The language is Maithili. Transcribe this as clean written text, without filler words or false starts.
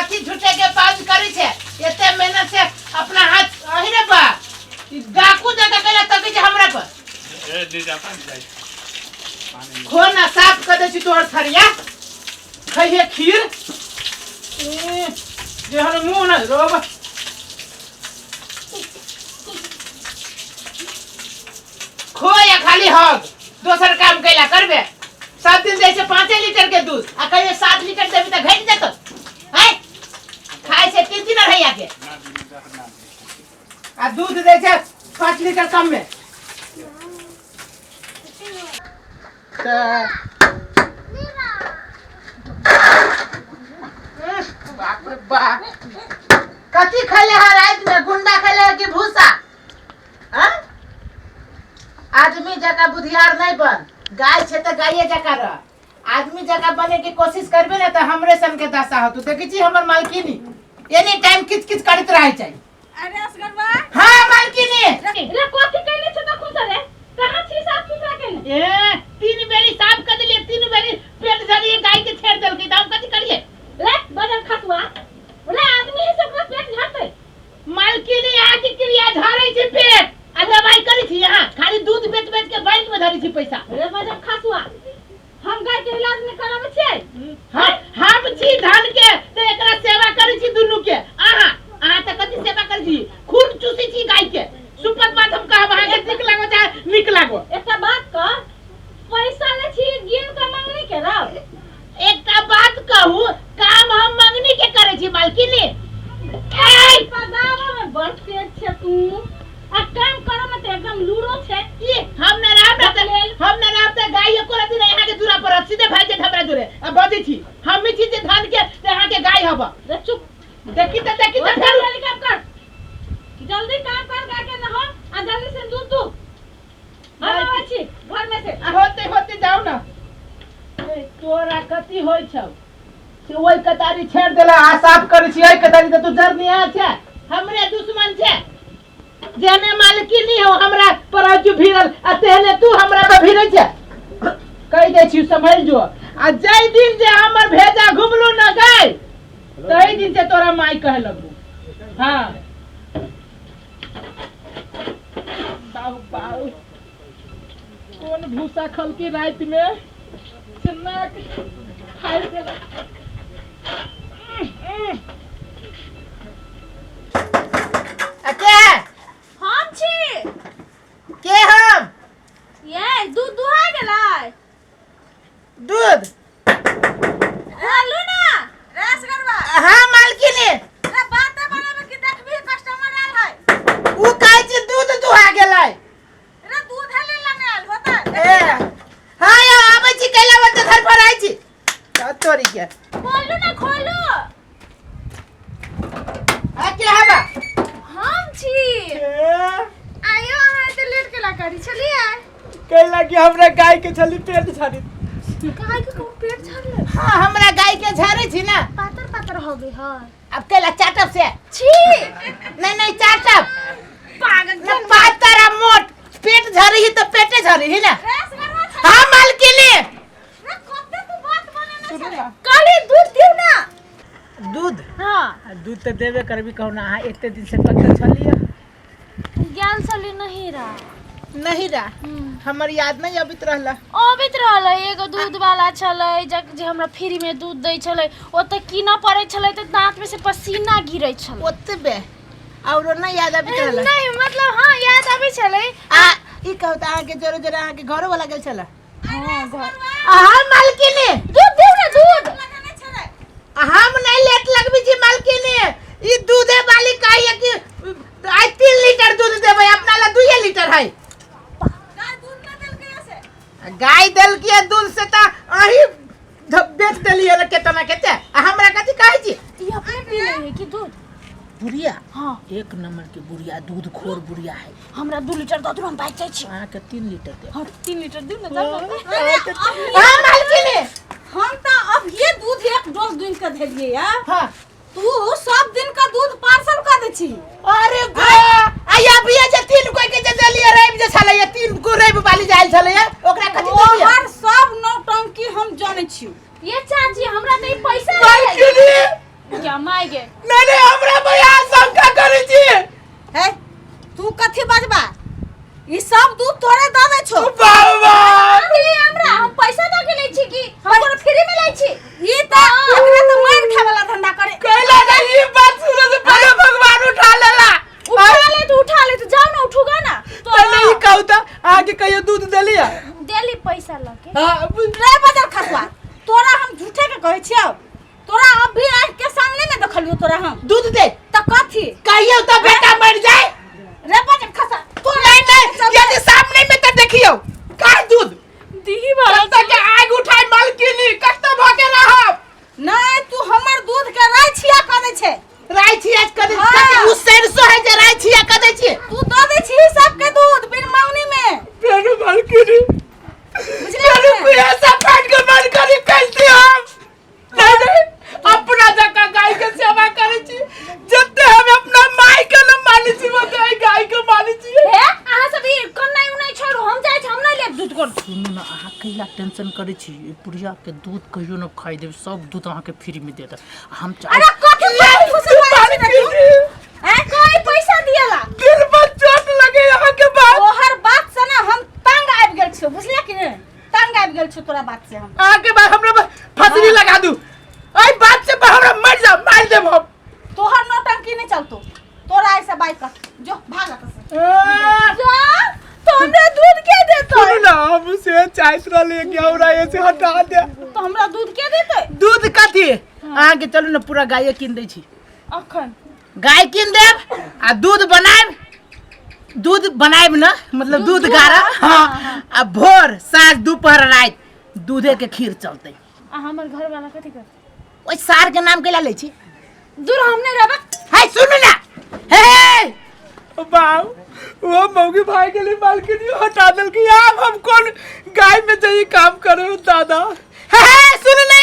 कथी झूठे के पाउज करै छै एते मेहनत से अपना हाथ अहि रे बा ई डाकू जकाँ कैला तकै छै हमरा पर ए दीदी अपन जाइ पानी खो ना साफ कर दै छी तोहर थरिया खइहे खीर ए, जेहन मुँह न रोब खो या खाली हग दोसर काम कैला करबे सब दिन दै छै 5 लीटर के दूध आ कहियो 7 लीटर देबी तऽ घटि जेतौ हैं खाय छै तीन तीन अढ़ैया के ना दीदी ना आ दूध दै छै 5 लीटर कम में तऽ बाप रे बाप कथी खैले है राति में गुंडा खैले है कि भूसा हाँ? आदमी जकाँ बुधियार नहीं बन गाय छै तऽ गाये जकाँ रह आदमी जकाँ बने के कोशिश करबे ने तऽ हमरे सन के दशा होतौ देखै छी हमर मालकिनी एनी टाइम किच किच करैत रहै छै अरे असगरवा हाँ मालकिनी रे कथी कैले छे तखन से रे कहाँ छी साफ सुथरा केने ए तीन बेरी साफ कर देलिए तीन बेरी पेट झरिए गाय के छेड़ देलकै तऽ हम कथी करिए रे बदल खसुआ रे आदमी है से ओकरा पेट झड़तै मालकिनी अहाँ के क्रिया झरै छै पेट आ दवाई करै छी अहाँ खाली दूध बेच बेच के बैंक में धरै छी पैसा रे बदल खसुआ हम गाय के इलाज नहि कराबै छियै हम छी धन के तऽ एकरा सेवा करै छी दुनू के अहाँ अहाँ तऽ कथी सेवा करै छी खून चूसै छी गाय के सुपत बात हम कहब अहाँके नीक लागो चाहे नीक लागो एकटा बात कह पैसा ले छी गिन के मंगनी के रह एकटा बात कहू काम हम मंगनी के करै छी मालकिनी ए पदावा में बड़ तेज छे तू आ काम करे में तऽ एकदम लूरो छै ई हम न रहब न तऽ हम न रहब तऽ गाय एको रति नहीं अहाँके दूरा पर रहत सीधे भागि जायत हमरा जोरे आ बजै छी हम छी जे धान के तऽ अहाँके गाय हब रे चुप देखी तऽ देखी तऽ ओए, फेर जल्दी काम कर जल्दी काम कर गाय के नहा आ जल्दी से दूध दू हम आबै छी घर में से आ होते होते जाउ न ए, तोरा कथी होइ छौ से ओहि कतारी छेड़ देला आ साफ करै छी एहि कतारी तऽ तू जरनिया छै हमरे दुश्मन छै जेहने मालकिनी हो हमरा पर अजू भिड़ल आ तेहने तू हमरा पर भिड़ै छै कहि दै छी सम्हरि जो आ जाहि दिन जे हमर भेजा घुमलू न गई तही दिन से तोरा माई कहे लगबू हाँ बाऊ बाऊ कोन भूसा खलकी राति में से नाक फाड़ि देलक आ के हम छी के हम ये दूध दुहा गेलै दूध खोलू ना रेस करवा हाँ मालकिनी रे बाते बनाबे कि देखबी कस्टमर आयल है उ कहै छै दूध दुहा गेलै रे दूध है लेला ने आयल होता ए हाँ यौ आबै छी कैला बच्चा घर पर आइ छी तोरी के खोलू ना खोलू आ के हबा हम छी आयो अहाँ एते लेट केला करी छलियै कैला कि हमरा गाय के छली पेट झाड़ी गाय के कहूँ पेट झड़ले हाँ हमरा गाय के झाड़े छी ना पातर पातर हो गई है अब कैला चाटब से छी नहीं नहीं चाटब पागल ना पातर आ मोट पेट झरी ही तो पेटे झरी ही ना रेस करवा छे हाँ मालकिनी रे कते तू बात बनेने छले काली दूध दिउ ना दूध हाँ आ दूध तऽ देबे करबी कहू ना अहाँ एते दिन से कतऽ छलियै ज्ञान सली नहीं रहा नहीं रा हमर याद नहीं अबित रहला अबैत रहलै एगो दूध वाला छलै जक जे हमरा फ्री में दूध दै छलै ओतऽ कीनऽ पड़ै छलै तऽ दाँत में से पसीना गिरै छलै ओतबे औरो नहीं याद अबित रहला नहीं मतलब हाँ याद अबै छलै आ ई कहू तऽ अहाँके जोरे जोरे अहाँके घरो वाला गेल छलै हाँ घर अहाँ मालकिनी दूध दिउ ना दूध हम नहीं लेट लगबी छी मालकिनी ई दूधे वाली कहिए कि आइ 3 लीटर दूध देबै अपना ला 2 लीटर है गाय देलकी है दूध से त अही बेच देलियै ने केतना केते आ हमरा कथी कहै छी ई अपने पी ले है कि दूध बुढ़िया हाँ एक नंबर के बुढ़िया दूध खोर बुढ़िया है हमरा 2 लीटर दऽ दू हम भागि जाइ छी अहाँके 3 लीटर देब हाँ 3 लीटर दिउ ने जाउ ने। हाँ मालकिनी हम तो अभिये दूध एक डोज दूध के धेलिए या हाँ तू सब दिन का दूध पार्सल कर दे छी अरे बा आई अभी जे तीन कोई के जे देलिए रैब जे छलै तीन को रैब वाली जायल छलै ओकरा कथी देलिए तोहर सब नौटंकी हम जानै छी ये चाची हमरा तऽ ई पैसा मालकिनी क्या माय गे। नहीं नहीं, हमरा भैया शंका करै छी। हे, तू कथी बजबा? ई सब दूध तोरे दऽ दै छौ। बाबा अरे हमरा हम पैसा दऽ के लै छी कि हम कोनो फ्री में लै छी? ई तऽ एकरा तऽ मारि खाय वाला धंधा करे। कैला नहीं, ई बात सुने से पहले भगवान उठा लेला। उठा ले तो उठा ले तो, जाओ ना उठूगा ना तो। पहले ई कहू तऽ अहाँके कहियो दूध देलियै? देली पैसा लऽ के। हाँ। रे बजर खसुआ, तोरा हम झूठे के कहै छियौ? तोरा अभी आँख के सामने में देखलियो तोरा हम। दूध दे। तऽ कथी? कहियो तऽ बेटा मर जाए। रे बजर खसा तोरा। नहीं नहीं, यदि सामने में तऽ देखियो का दूध दीही वाला। कत्ता के आग उठाई मालकिनी, कत्ता भके रहब। नहीं, तू हमर दूध के राय छिया कऽ दै छै। राय छिया कऽ दै? हाँ। उ सरसो है जे राय छिया कऽ दै छियै। तू दऽ दै छी सबके दूध बिन मांगनी में। फेरो मालकिनी। बुझलियै? फेरो कोई ऐसा फाट के बंद करी कैसे हम? नहीं नहीं, अपना जका गाय के सेवा करै छी। जते हम अपना माय के न मानै छी, ओते एहि गाय के मानै छी। हे, अहाँ सब ई कन्नाइ उन्नाइ छोड़ू, हम जाइ छी, हम नहि लेब दूध कोन। सुनू ने, अहाँ कैला टेंशन करै छी? ई बुढ़िया के दूध कहियो न खाइ देब, सब दूध अहाँके फ्री में देत। हम चाहे अरे कथी फुस मारै छी रे तू? हैं, कोई पैसा दिएला? दिल पर चोट लगे यहाँ के बात। तोहर बात से ना हम तंग आबि गेल छियौ, बुझलियै कि नहि? तंग आबि गेल छियौ तोरा बात से हम। अहाँ के बात हमरा फसरी लगा दू, एहि बात से हमरा मर जा, मार देब हम। तोहर नौटंकी नहीं चलतो तोरा, ऐसे बाइक कट जो, भाग एतऽ से। जा तो हमरा दूध के देतै? सुनू ना, हम से चाहत रहलियै कि हमरा ऐसे हटा दे। तो हमरा दूध के देतै? दूध कथी अहाँके? चलू ने, पूरा गाये कीन दै छी। अखन गाय कीन देब आ दूध बनायब, दूध बनायब न, मतलब दूध गारब। हाँ, आ भोर साँझ दोपहर राति दूधे के खीर चलतै। आ हमर घर वाला कथी करतै? ओहि सार के नाम कैला लै छी? दूर, हम नहीं रहब। है, सुनू ना, हे हे बाप, वो मौगी भाई के लिए मालकिनी हटा दल कि आब हम कौन गाय में जाइए काम करे दादा। हे हे, सुन ले।